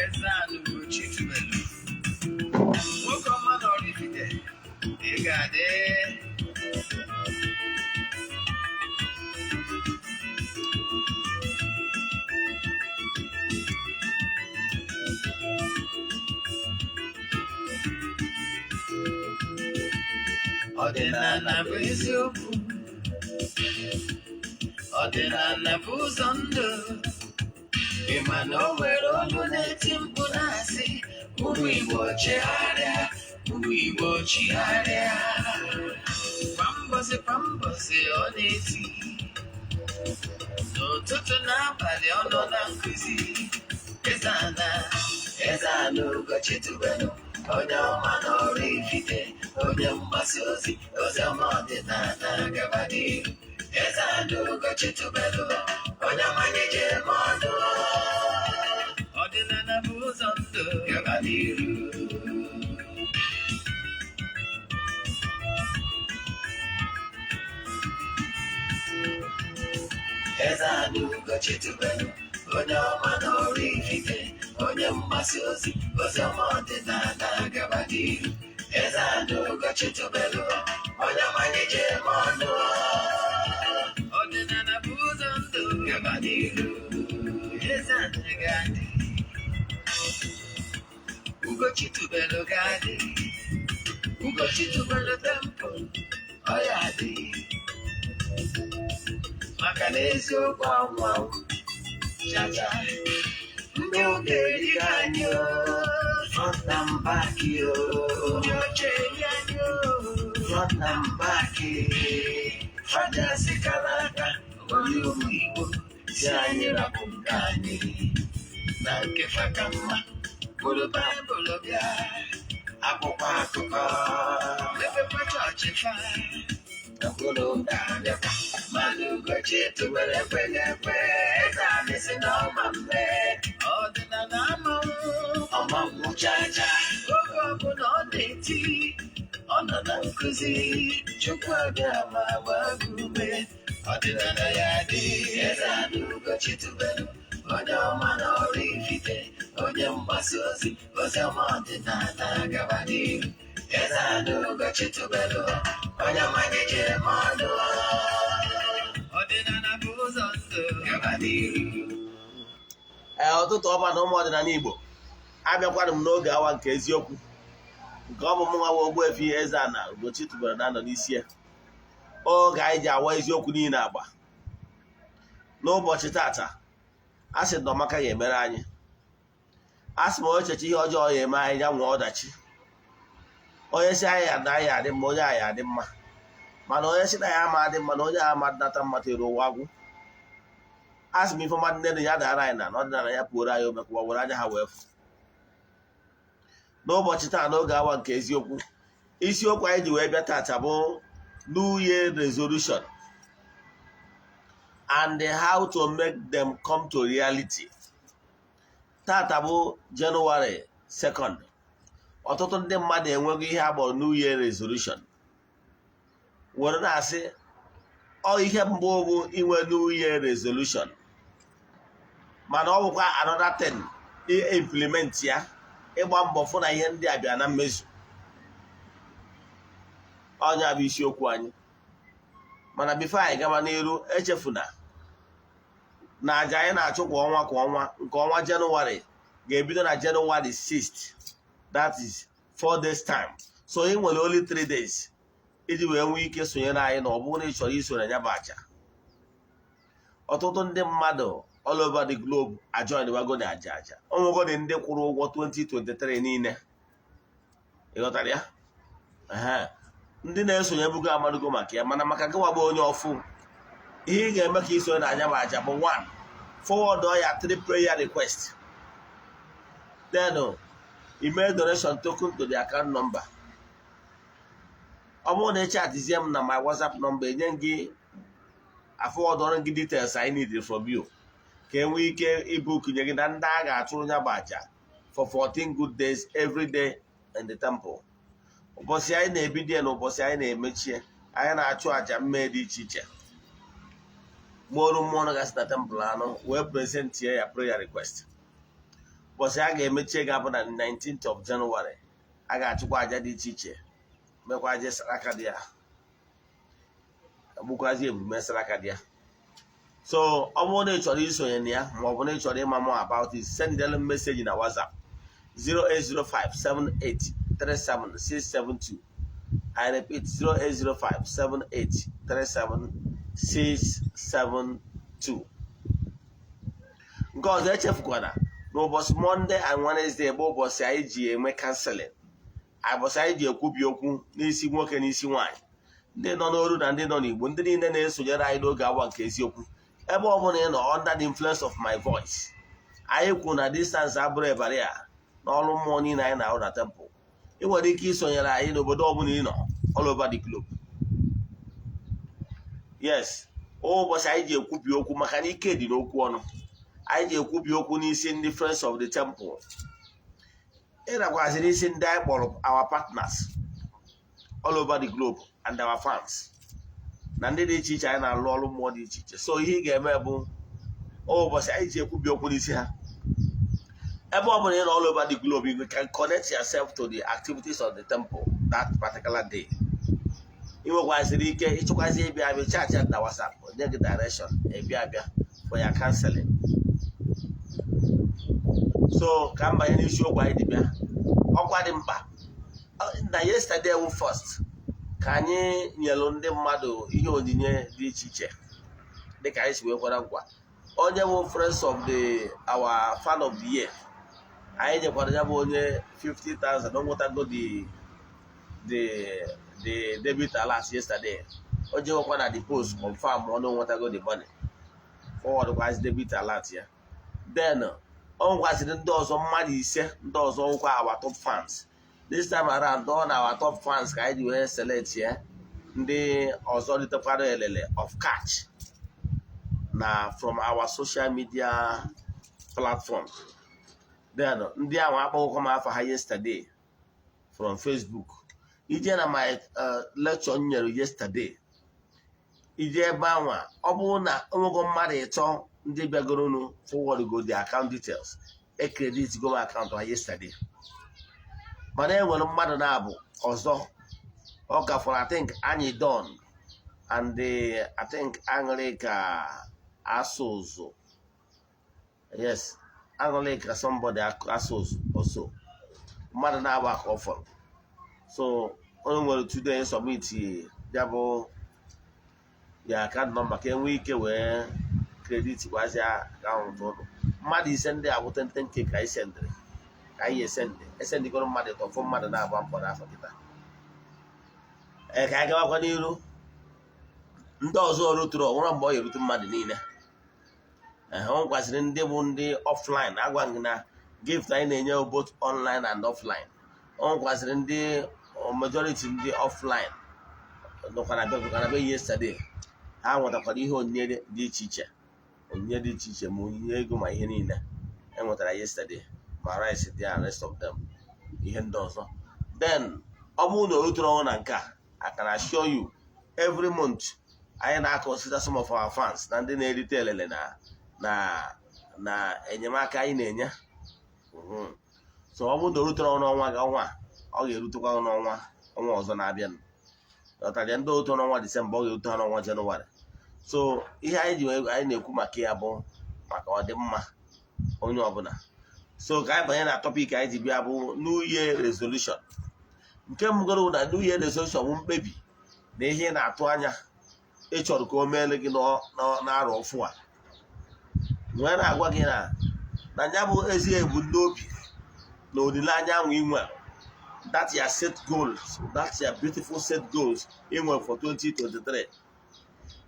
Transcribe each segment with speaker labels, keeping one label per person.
Speaker 1: Eze-Ana Ugochi tubelu, nwoke ọma na Oraifite, ị ga-adị. Ọdịnala bụ eziokwu, ọdịnala bụ ụzọ ndụ. Ị ma na o nwere olu na-eti mkpu na-asị, ụmụ Igbo chegharịa, ụmụ Igbo chigharịa. Kwa mbọsị kwa mbọsị ọ na-eti, n'ụtụtụ n'abalị ọ nọ na nkụzi. Eze-Ana, Eze-Ana Ugochi tubelu, onye ọma na Oraifite, onye mgbasa ozi oziọma ọdịnala, gaba n'ihu. Eze-Ana Ugochi tubelu, onye ọma ji eme ọnụ. Ọdịnala bụ ụzọ ndụ, gaba n'ihu. Eze-Ana Ugochi tubelu, onye ọma na Oraifite, onye mgbasa ozi oziọma ọdịnala, gaba n'ihu. Eze-Ana Ugochi tubelu, onye ọma ji eme ọnụ. Ọdịnala bụ ụzọ ndụ, gaba n'ihu. Eze-Ana ga-adị, Ugochi tubelu ga-adị, Ugochi tubelu temple ọ ya adị, maka na eziokwu anwụ anwụ chacha. Ndị ụka erighị anyị o, front and back o. Ndị oche eri anyị o, front and back. Fajasi kara aka onye ụmụ Igbo si anyị rapụ nke anyị na nke fa ka mma, bụrụ Baịbụl bịa, akwụkwọ akụkọ, mepekwa chọọchị fa n'okpuru ụka bịakwa. Mana Ugochi tubelu ekweghị ekwe. Eze anyị si na ọma mme, ọdịnala amanwụ ọmanwụ chacha. Oge ọbụla ọ na-eti, ọ nọ na nkụzi, Chukwu abịa ma gbaa gị ume. Ọdịnala ya dị. Eze-Ana Ugochi tubelu, onye ọma na Oraifite, onye mgbasa ozi oziọma ọdịnala, gaba n'ihu. Eze-Ana Ugochi tubelu, onye ọma anyị ji eme ọnụ. Ọdịnala bụ ụzọ ndụ, gaba n'ihu.
Speaker 2: Ee, ụtụtụ ọma na ụmụ ọdịnala Igbo. Abịakwana m n'oge awa nke eziokwu, nke ọ bụ mụ nwa nwa Ogbuefi Eze-Ana Ugochi tubelu na-anọ n'isi ya, oge anyị ji awa eziokwu niile agba. N'ụbọchị tata, a sị na ọmaka ya emere anyị. A sị ma onye cheche ihe ọjọọ ya eme anyị, ya nwee ọdachi. Onye si anyị na anyị adị mma, onye anyị adị mma, mana onye si na ya ama adị mma, na onye ama nata mma tere ụwa agwụ. A sị m ife ọma nne ya dara anyị na ọdịnala ya pụoro anyị omekwa were anya ha wee fụ. N'ụbọchị taa, n'oge awa nke eziokwu, isiokwu anyị ji wee bịa tata bụ New Year resolution and how to make them come to reality. Tata bụ Jenụwarị 2nd. Ọtụtụ ndị mmadụ enweghị ihe a kpọrọ New Year resolution, were na-asị ọ ihe mbụ bụ inwe New Year resolution, mana ọ bụkwa another thing implement ya, ịgba mbọ fụ na ihe ndị a bịa na mmezu. Ọnya bụ isiokwu anyị. Mana before anyị gaba n'iru, echefuna na aja anyị na-achụ kwa ọnwa kwa ọnwa, nke ọnwa Jenụwarị ga-ebido na Jenụwarị 6th, that is 4 days time. So ị nwere only 3 days iji wee nwee ike sonyere anyị, na ọ bụrụ na ị chọrọ iso na ya bụ aja. Ọtụtụ ndị mmadụ all over the globe ajoin wago na aja aja onwegodi ndị kwụrụ ụgwọ 2023 niile. Ịghọtara ya? Ehe. Ndị na-esonye bugo amadugo maka ya. Mana maka gịnwa bụ onye ọfụ, ihe ị ga-eme ka isonye na aja bụ aja bụ 1, forward ya three prayer request, then email donation token to the account number. Ọ bụrụ na ị chatizie m na my WhatsApp number, enye gị afọwọdọrọ gị details I need from you, ka e nwee ike ibukunye gị na ndị a ga-achụrụ ya bụ aja for 14 good days, every day in the temple, ụbọchị anyị na-ebido ya na ụbọchị anyị na-emechie. Anyị na-achụ àjà mmee dị iche iche, mụọrụ mmụọ gasị na temple anụ wee presentie ya prayer request. Ụbọchị a ga-emechi ga-abụ na 19th of January. A ga-achụkwa àjà dị iche iche, mekwa aja saraka dị ya, gbukwazi ebume saraka dị ya. So ọ bụrụ na ị chọrọ isonye na ya, ma ọ bụ na ị chọrọ ịma more about it, send them message na WhatsApp 08057837672. I repeat, 08057837672. Nke ọzọ, echefukwana n'ụbọchị Monday and Wednesday bụ ụbọchị anyị ji eme counseling, ụbọchị anyị ji ekwubi okwu n'isi nwoke, n'isi nwaanyị, ndị nọ n'oru na ndị nọ n'Igbo, ndị niile na-esonyere anyị n'oge awa nke eziokwu. Ebe ọ bụla ị nọ under the influence of my voice, anyị kwuru na distance abụrụ barrier n'ọrụ mmụọ niile anyị na-arụ na temple. Ị nwere ike isonyere anyị n'obodo ọbụla ị nọ, all over the globe. Yes, ụbọchị anyị ji ekwubi okwu, maka na ike dị n'okwu ọnụ. Anyị ji ekwubi okwu n'isi ndị Friends of the Temple, ịnakwazị n'isi ndị anyị kpọrọ our partners all over the globe and our fans na ndị dị iche iche anyị na-alụ ọrụ mmụọ dị iche iche. So ihe ị ga-eme bụ, ụbọchị anyị ji ekwubi okwu n'isi ha, ebe ọ bụla ị nọ all over the globe, you can connect yourself to the activities of the temple that particular day. Ị nwekwaziri ike ịchọkwazi ịbịa abịa, chat na WhatsApp, nye gị direction ịbịa abịa for your counseling. So ka m banye n'isiokwu anyị dị bịa. Ọkwa dị mkpa na yesterday wụ first ka anyị nyelụ ndị mmadụ ihe onyinye dị iche iche dịka anyị si wee kwara nkwa. Onye bụ friends of the our fan of the year, anyị nyekwara ya bụ onye 50,000. O nwetago the debit alert yesterday. O jewekwa na the post, confirm ọ na o nwetago the money, forward kwazi debit alert ya. Then ọ nwekwaziri ndị ọzọ, mmadụ ise ndị ọzọ nkwa, our top fans. This time around, ọ na our top fans ka anyị ji wee select ya. Ndị ọzọ ritekwara elele of cash na from our social media platform. Then ndị ahụ akpọghịkwa m afa ha yesterday from Facebook. Ije na my lecture m nyere yesterday, ije ebe anwa, ọ bụrụ na onwego mmadụ ịtọ ndị bịagoronu forward go the account details, e credit go m account ha yesterday. Mana e nwere mmadụ na-abụ ọzọ ọ ka fọrọ. I think anyị don and the, I think Aṅụrịka Asụzụ, yes, Aṅụrịka somebody Asụzụ also, mmadụ na-abụ aka ọ fọrọ. So onye nwere today submit ya bụ ya account number ka enwee ike wee credit gwazia account ụnụ. Mmadụ ise ndị a bụ 10 10K ka anyị sendịrị, ka anyị esendị esendịgoro mmadụ ịtọ, fụ mmadụ na-agba mkpọrọ afọ kịta. Ee, ka anyị gawakwa n'iru. Ndị ọzọ ruturu ọnwụrụ mgbe ọ ga-erute mmadụ niile. Ee, ọ nwekwazịrị ndị bụ ndị offline. Agwa gị na gift anyị na-enye both online and offline. Ọ nwekwazịrị ndị majority ndị offline nọkwa na be yesterday. Ha nwetakwara ihe onyinye dị iche iche, onyinye dị iche iche, ma onyinye ego, ma ihe niile e nwetara yesterday, ma rice dị and rest of them, ihe ndị ọzọ. Then ọ bụrụ na o rutere ọnwụ na nke a, I can assure you, every month anyị na-consider some of our fans na ndị na-erite elele na enyemaka anyị na-enye. So ọ bụrụ na o rutere ọnụ ọnwa gị ọnwa a, ọ ga-erutekwa n'ọnwa ọnwa ọzọ na-abịa. Ọtarịa ndị otu n'ọnwa Disemba, ọ ga-erute ha n'ọnwa Jenụwarị. So ihe anyị ji anyị na-ekwu maka ya bụ maka ọdịmma onye ọbụla. So ka anyị banye na topic anyị ji bịa, bụ New Year resolution. Nke mbụgoro na New Year resolution bụ mkpebi na ihe ị na-atụ anya, ị chọrọ ka o meere gị n'arọ ọfụ a. Wee na-agwa gị na ya bụ ezi ebumnobi na olileanya ahụ ị nwere, that your set goals, that your beautiful set goals ị nwere for 2023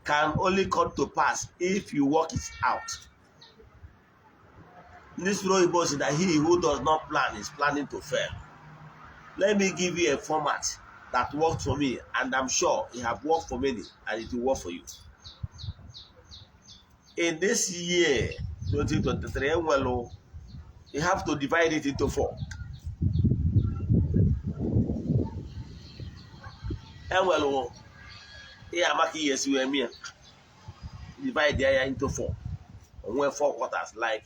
Speaker 2: can only come to pass if you work it out. Ndị soro oyibo si that he who does not plan is planning to fail. Let me give you a format that worked for me, and I'm sure it have worked for many and it will work for you. In this year 2023, well, you have to divide it into four. Enwere Ihe amaka ihe esi wee mie divide ya into four, onwe four quarters, like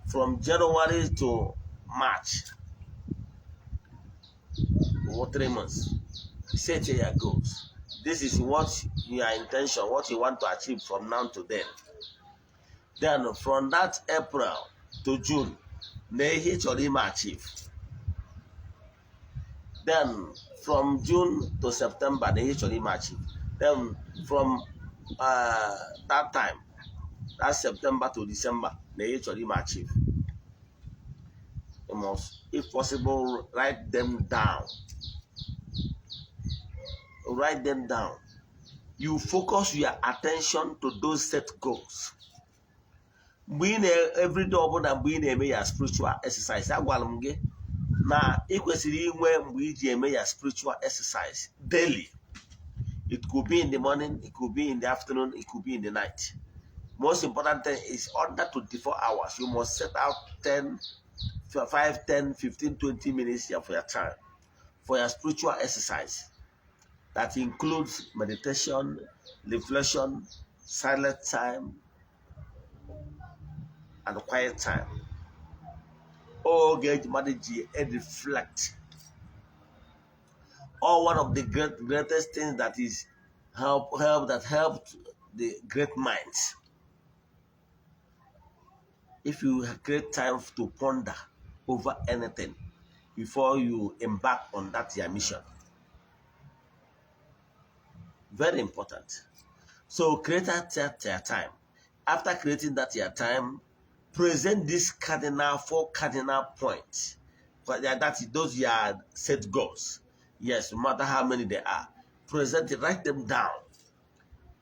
Speaker 2: from January to March or 3 months. Set your goals. This is what your intention, what you want to achieve from now to then. Then from that April to June, na ihe ị chọrọ ime achieve. Then from June to September, na ihe ị chọrọ ime achieve. Then from that time, that September to December, na ihe ị chọrọ ime achieve. You must, if possible, write them down. Write them down. You focus your attention to those set goals. Mgbe ị na everyday ọbụla, mgbe ị na-eme ya spiritual exercise, agwara m gị na ị kwesịrị inwe mgbe iji eme ya spiritual exercise daily. It could be in the morning, it could be in the afternoon, it could be in the night. Most important thing is under 24 hours, you must set out 10, 5, 10, 15, 20 minutes here for your time, for your spiritual exercise. That includes meditation, reflection, silent time and quiet time. Oge eji mmadụ ji reflect. Or one of the greatest things that is help help that helped the great minds. If you create time to ponder over anything before you embark on that your mission. Very important. So create that your time. After creating that your time, present this cardinal four cardinal points. But that is those your set goals. Yes, no matter how many they are. Present it, write them down.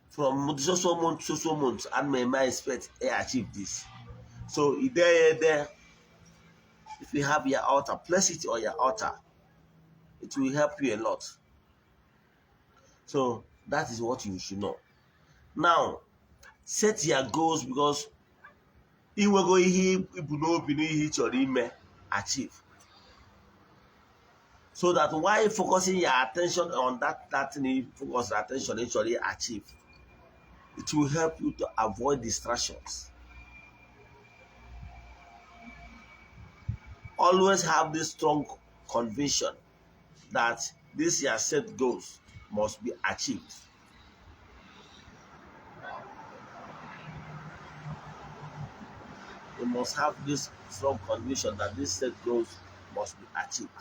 Speaker 2: From so so month so so month, and may expect to achieve this. So there, if you have your altar, place it on your altar. It will help you a lot. So that is what you should know. Now, set your goals, because inwego ihe ibu n'obi na ihe ị chọrọ ime achieve. So that while focusing your attention on that thing you focus your attention ị chọrọ achieve, it will help you to avoid distractions. Always have this strong conviction that this your set goals must be achieved. You must have this strong conviction that this set goals must be achieved.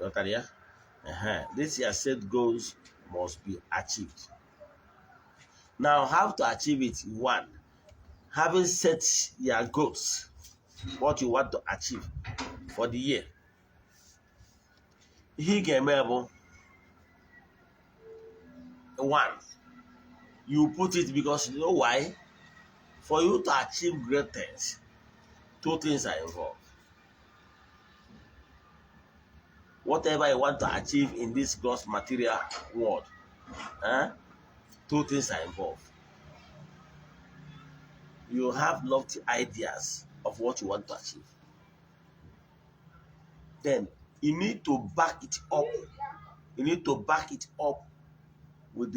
Speaker 2: Okay, yeah? This your set goals must be achieved. Now, how to achieve it? One, having set your goals, what you want to achieve for the year. Ihe ị ga-eme bụ, one, you put it, because you know why? For you to achieve great things, two things are involved. Whatever you want to achieve in this gross material world, two things are involved. You have lofty ideas of what you want to achieve. Then you need to back it up. You need to back it up with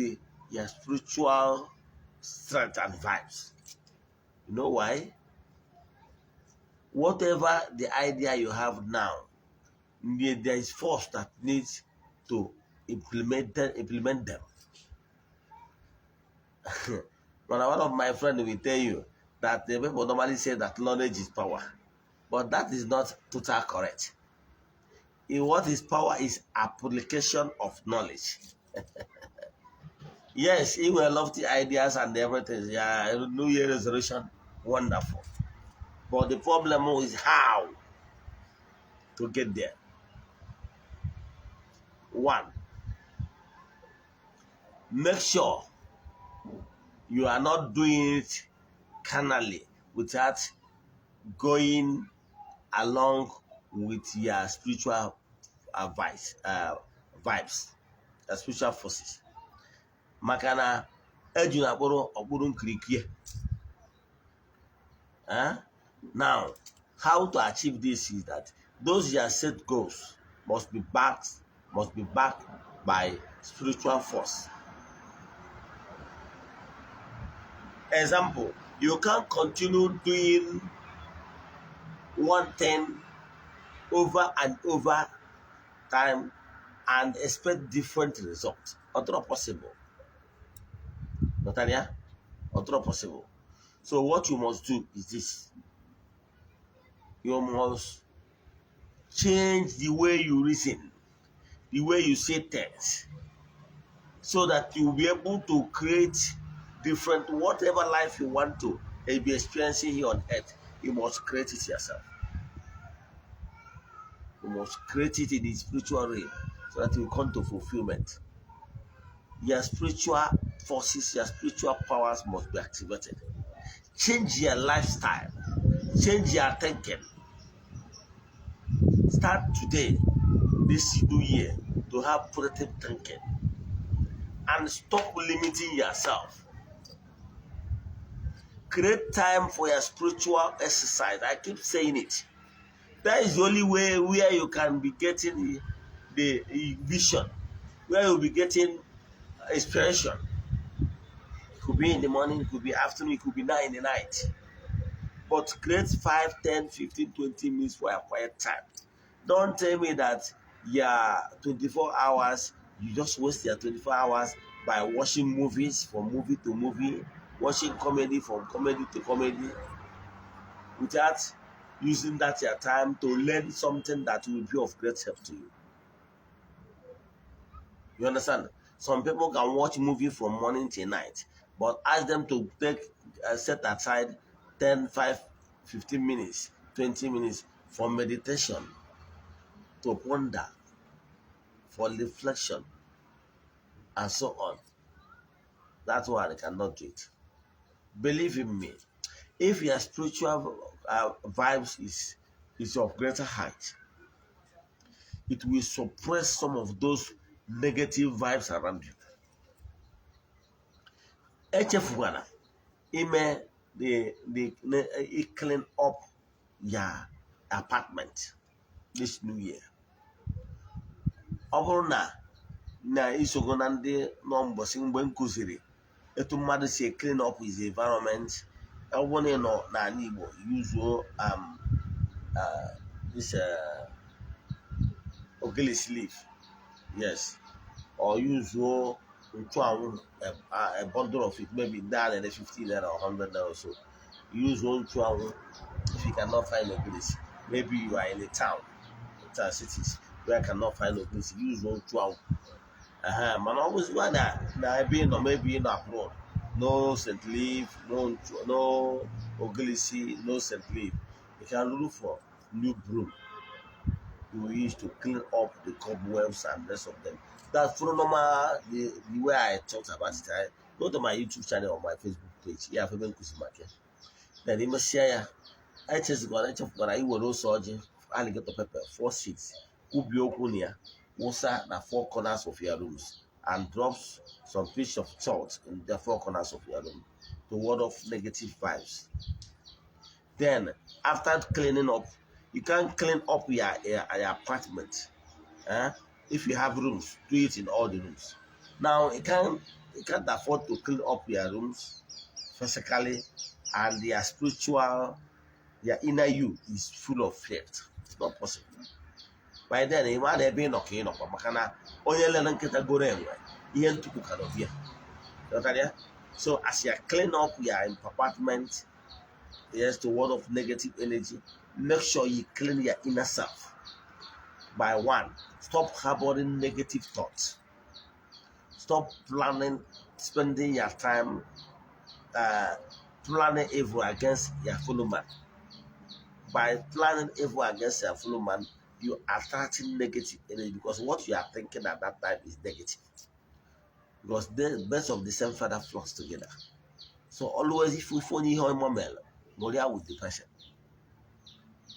Speaker 2: your spiritual strength and vibes. You know why? Whatever the idea you have now, there is force that needs to implement them. But one of my friends will tell you that the people normally say that knowledge is power, but that is not total correct. In what is power is application of knowledge. Yes, it will lofty ideas and everything. Yeah, New Year resolution, wonderful. But the problem is how to get there. One, make sure you are not doing it carnally without going along with your spiritual advice, vibes, your spiritual forces. Maka na eju na akpụrụ ọkpụrụ nkirikie. Now, how to achieve this is that those your set goals must be backed by spiritual force. Example, you can't continue doing one thing over and over time and expect different results. It's not possible. Natalia, it's not possible. So what you must do is this. You must change the way you reason, the way you say things, so that you will be able to create different, whatever life you want to be experiencing here on earth. You must create it yourself. You must create it in the spiritual realm so that you come to fulfillment. Your spiritual forces, your spiritual powers must be activated. Change your lifestyle. Change your thinking. Start today, this new year, to have positive thinking. And stop limiting yourself. Create time for your spiritual exercise. I keep saying it. That is the only way where you can be getting the vision, where you'll be getting inspiration. It could be in the morning, it could be afternoon, it could be 9 in the night. But create 5, 10, 15, 20 minutes for a quiet time. Don't tell me that your 24 hours, you just waste your 24 hours by watching movies from movie to movie, watching comedy from comedy to comedy, without using that your time to learn something that will be of great help to you. You understand? Some people can watch movie from morning till night, but ask them to take set aside 10, 5, 15 minutes, 20 minutes for meditation, to ponder, for reflection, and so on. That's why they cannot do it. Believe in me, if your spiritual vibes is of greater height, it will suppress some of those negative vibes around you. Echefukwana ime the clean up your apartment this new year. Ọ bụrụ na isogo na ndị nọ mbọsị mgbe m kụziri etu mmadụ si clean up his environment, ọ bụrụ na ị nọ n'ala Igbo, yuzuo this ogilisi leaf, yes, or yuzuo nchuanwụ, a bundle of it, maybe down in the 50 naira or 100 naira or so. Use one nchuanwụ if you cannot find ogilisi. Maybe you are in a town, town cities where you cannot find ogilisi, use one nchuanwụ. Mana ọ bụzikwa na ebe ị nọ, maybe ị nọ abroad, no scent leaf, no ogilisi, no scent leaf, you can look for new broom you use to clean up the cobwebs and rest of them. That's for normal the way I talked about it. I go to my YouTube channel or my Facebook page. Yeah, for Nkuzi maka. Then imesịa ya, echezikwana echefukwara iwere ose ọjị, alligator pepper, four seeds, kwubie okwu na ya, wụsa na four corners of your rooms and drops some pinch of salt in the four corners of your room to ward off negative vibes. Then, after cleaning up, you can clean up your apartment. Eh? If you have rooms, do it in all the rooms. Now, you can't afford to clean up your rooms physically, and your spiritual, your inner you is full of filth. It's not possible. By then, ị ma na ebe ị nọ ka ị nọkwa, maka na onye lere nkịta goro enwe ihe ntụpụ ka nọ bịa. Ghọtara ya? So as you clean up your apartment, yes, to ward off negative energy, make sure you clean your inner self. By one, stop harboring negative thoughts. Stop planning, spending your time planning evil against your fellow man. By planning evil against your fellow man, you are attracting negative energy, because what you are thinking at that time is negative. Because the birds of the same feather flocks together. So always, if we phone ihe ọma mere, ṅụrịa with the person.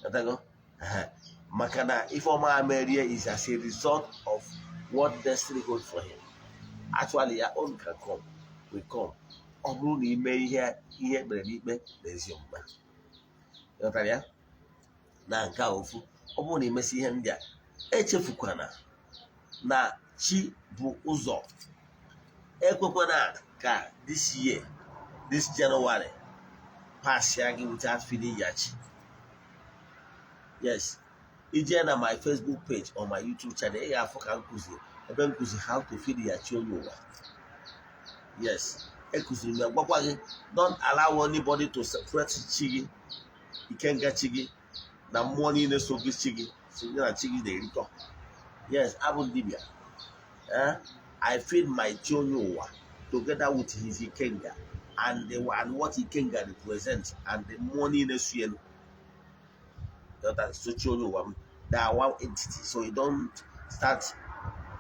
Speaker 2: Ghọtago? Ehe. Maka na ife ọma merie is as a result of what destiny holds for him. Actually, your own can come, will come. Ọ bụrụ na ime ihe ekpere n'ikpe na ezi omume. Ghọtara ya? Na nke a ofu, ọ bụrụ na imesi ihe ndị a, Echefukwana na chi bụ ụzọ. Ekwekwana ka this year, this January, pass ya gị without feeding ya chi. Yes, ije na my Facebook page or my YouTube channel, ị ga-afụ ka nkụzi ebe nkụzi how to feed ya chi onye ụwa. Yes, ekụziri m ya, gwakwa gị, don't allow anybody to separate chi gị, ikenga chi gị na mmụọ niile so gị, chi gị so gị na chi gị na-erikọ. Yes, abụ m dibịa. Eh? I feed my chi onye ụwa together with his ikenga and what ikenga represents and the mmụọ niile so elu. So chi onye ụwa m, they are one entity, so you don't start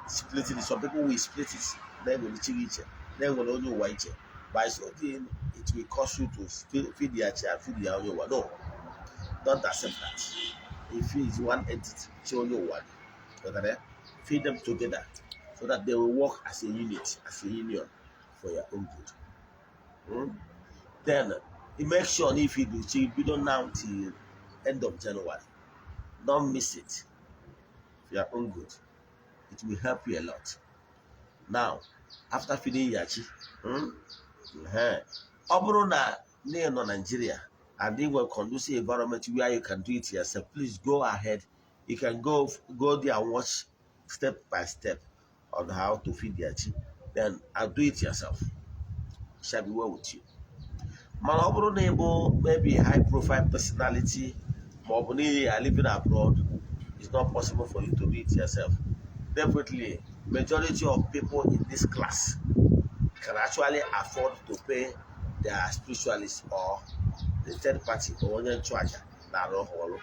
Speaker 2: splitting it. Some people will split it, na-enwere chi gị iche, na-enwere onye ụwa iche. By so doing, it will cause you to feed their chi and feed their onye ụwa. No, don't accept that. If it is one entity, chi onye ụwa gị. Ghọtara ya? Feed them together so that they will work as a unit, as a union, for your own good. Then you make sure if you do chi bido now till end of January, don't miss it, for your own good. It will help you a lot. Now, after feeding your chi, ọ bụrụ na ị nọ Nigeria and you will conducive environment where you can do it yourself, please go ahead. You can go there and watch step by step on how to feed your chi. Then I'll do it yourself. It shall be well with you. Mana ọ bụrụ na ị bụ maybe high profile personality ma ọ bụ na ị are living abroad, it's not possible for you to do it yourself. Definitely, majority of people in this class can actually afford to pay their spiritualist or the third party or onye nchụaja na-arụ ha ọrụ.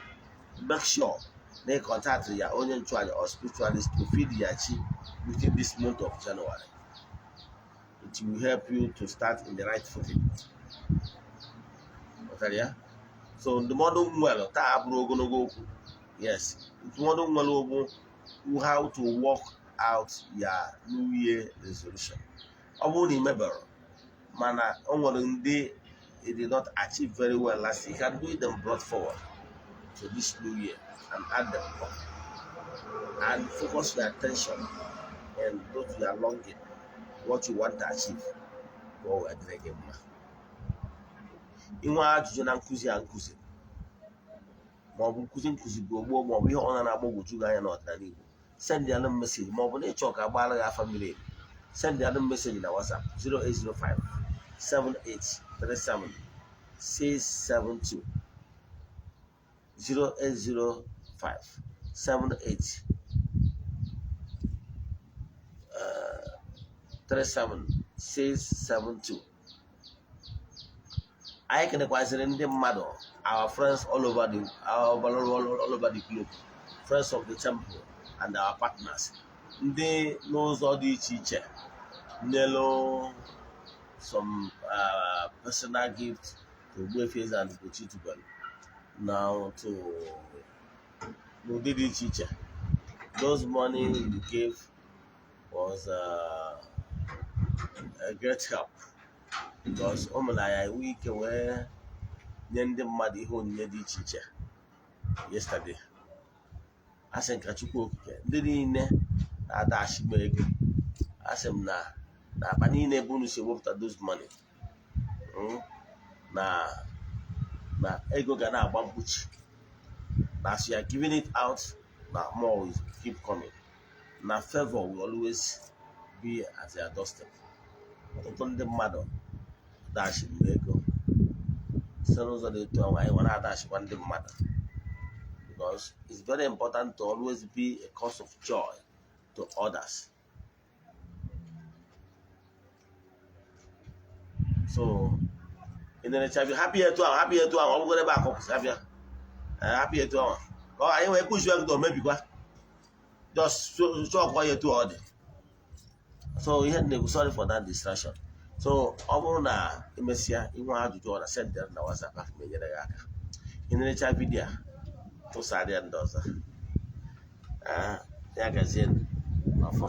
Speaker 2: Make sure na ị contact ya onye nchụaja or spiritualist to feed your chi within this month of January. It will help you to start in the right footing. Ghọtara ya? So ndụmọdụ m nwere taa abụrụ ogologo okwu. Yes, ndụmọdụ m nwere bụ how to work out your New Year resolution. Ọ bụrụ na ị mebere, mana o nwere ndị it did not achieve very well last year, you can do them brought forward to this new year and add them up and focus your attention and those you are longing, what you want to achieve, ka o wee dịrị gị mma. Inwe ajụjụ na nkụzi a nkụzi, maọbụ nkụzi nkụzi bụ gboo, maọbụ ihe ọ na-agbagwoju gị anya n'ọdịnala Igbo, send ya message, maọbụ na ịchọ ka agbaara gị afa miri emi, send ya message na WhatsApp 0805 7837 672, 0805 78 37 672. Anyị kenekwaziri ndị mmadụ, our friends all over the globe, friends of the temple and our partners, ndị n'ụzọ dị iche iche nyelu some personal gift to Ogbuefi Eze-Ana Ugochi tubelu now to n'ụdị dị iche iche. Those money you gave was a great help because o mere anyị enwe ike wee nye ndị mmadụ ihe onyinye dị iche iche yesterday. A sị nka Chukwu Okike, ndị niile na-adachi m ego, asị m na akpa niile ebe unu si ewepụta those money, na ego ga na-agba mkpuchi, na as you are giving it out, na more will keep coming, na favor will always be at your doorstep. Ọtụtụ ndị mmadụ dashiri m ego site n'ụzọ dị etu ahụ. Anyị nwere adashikwa ndị mmadụ because it's very important to always be a cause of joy to others. So ị na-erecha bịa, hapụ ya etu ahụ, hapụ ya etu ahụ. Ọ bụgoro ebe akọ kwụsị abịa, hapụ ya etu ahụ ka ọ anyị wee kụzie gị omebikwa. Just chọkwa ya etu ọ dị. So ihe m na-ekwu, sorry for that distraction. So ọ bụrụ na emesịa inwe ajụjụ ọ na send ya na WhatsApp, aka m enyere gị aka. Ị na-erecha video a, tụsara ya ndị ọzọ. Ya gazie n'ọfọ.